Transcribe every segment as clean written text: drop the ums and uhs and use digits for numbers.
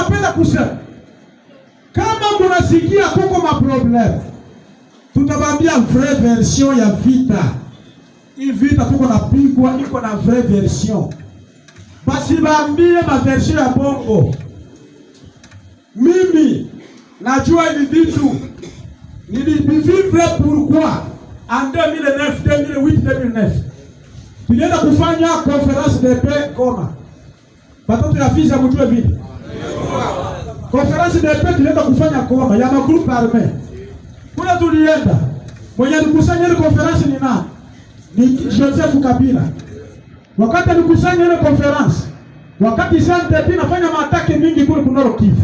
Napenda kusema kama munasikia kuko maproblèmes, tutabambia vraie version ya vita. Hii vita tuko napigwa iko na vraie version, basi baambie maversion ya bongo. Mimi najua hivi vitu nilivivre. Pourquoi? En 2009, 2008, 2009 tulienda kufanya conférence de paix Goma. Batoto ya Fizi, mjue vile conférence de paix tulienda kufanya Goma ya magroupe armé. Kule tulienda, mwenye alikusanya ile conférence ni nani? Ni Joseph Kabila. Wakati alikusanya ile conférence, wakati CNDP nafanya maattaques mingi kule ku Nord Kivu,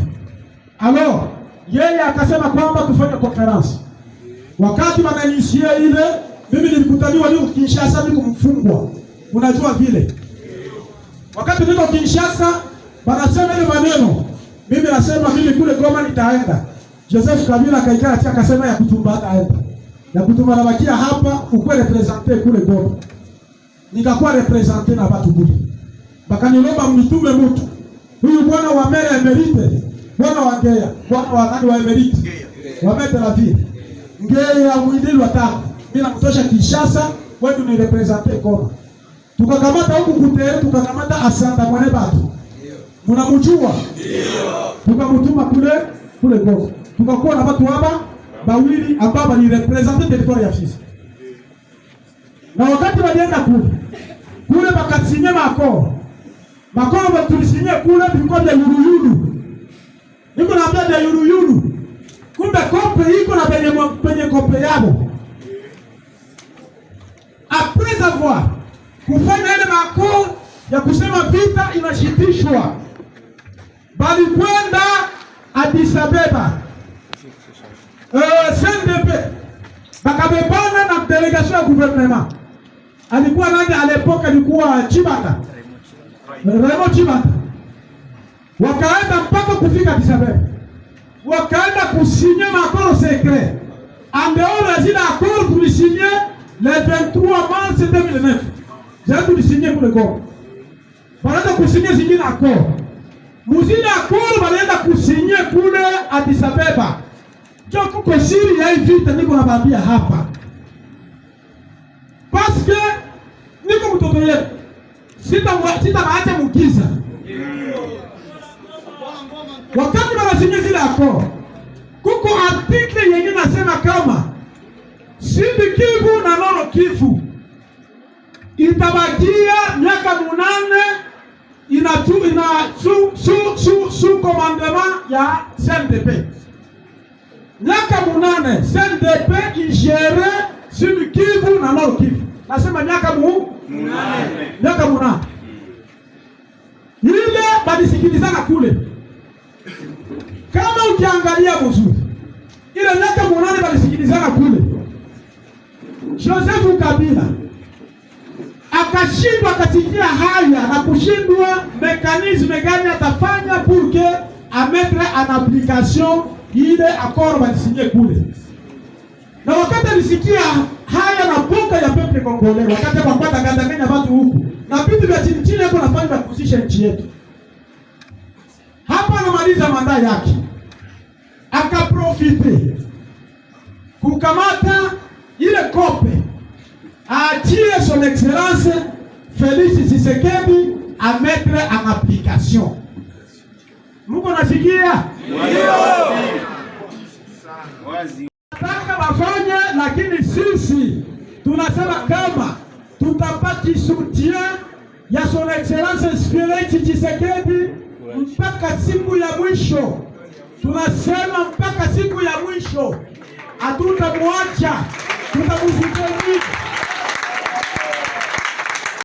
alors yeye akasema kwamba tufanye conférence. Wakati wanainitier ile, mimi nilikutaniwa, niko Kinshasa, niko mfungwa, unajua vile. Wakati niko Kinshasa, wanasema ile maneno, mimi nasema mimi kule Goma nitaenda. Joseph Kabila akaikala tia akasema ya kutumba hataenda, ya kutumba nabakia hapa ukwe représenter kule Goma. Nikakuwa représenté na watu kule, bakanilomba mnitume mtu huyu bwana wa maire émérite, bwana wa Ngeya, bwana wa nani wa émérite wa maire de la ville Ngeya Mwidili wa tano, mimi namtosha Kinshasa, wewe ni représenter Goma. Tukakamata huku kutere, tukakamata Asanda mwene batu, mnamjua, tukamutuma kule kule Goma. Tukakuwa na watu hapa bawili ambao walireprésenter territoire ya Fizi, na wakati walienda kule kule bakasigner maaccords. Maaccords tulisigner kule vilikuwa vya yuruyuru, niko naambia vya yuruyuru, kumbe kope iko na penye penye kope yabo. Après avoir kufanya ile maaccords ya kusema vita inashitishwa, balikwenda Addis Abeba, CNDP bakabebana na délégation ya gouvernement. Alikuwa nani à l'époque? Alikuwa Chibanda, Raymond Chibanda. Wakaenda mpaka kufika Addis Abeba, wakaenda kusigner maaccords secret en dehors ya zile accord tulisigner le 23 mars 2009, zile tulisigner kule Goma, banaenda kusigner zingine accord muzile accord banaenda kusigner kule Addis Abeba. Jo kuko siri ya hii vita niko nabaambia hapa, paske niko mtoto yetu, sita sita baache mugiza. Wakati banasigner zile accord, kuko article yenye nasema kama Sud Kivu na Nord Kivu itabakia miaka 8 ina sous commandement ya CNDP. Miaka 8 CNDP igère Sud Kivu na Nord Kivu. Nasema miaka 8, miaka 8 ile balisikilizana kule. Kama ukiangalia mzuri, ile miaka 8 balisikilizana kule, Joseph Kabila akashindwa, akasikia haya na kushindwa mécanisme gani atafanya pour que a mettre en application ile accord balisigner kule. Na wakati alisikia haya na boka ya peuple congolais, wakati kwa kadanganya watu huku na vitu vya chini chini yako nafanya vya kuhusisha nchi yetu hapa, anamaliza mandat yake, akaprofiter kukamata ile kope aachie Son Excellence Félix Tshisekedi a mettre en application. Muko nasikia? Wazi. Nataka wafanye, lakini sisi tunasema kama tutapati soutien ya Son Excellence Félix Tshisekedi mpaka siku ya mwisho. Tunasema mpaka siku ya mwisho, hatutamwacha, tutamsoutenir.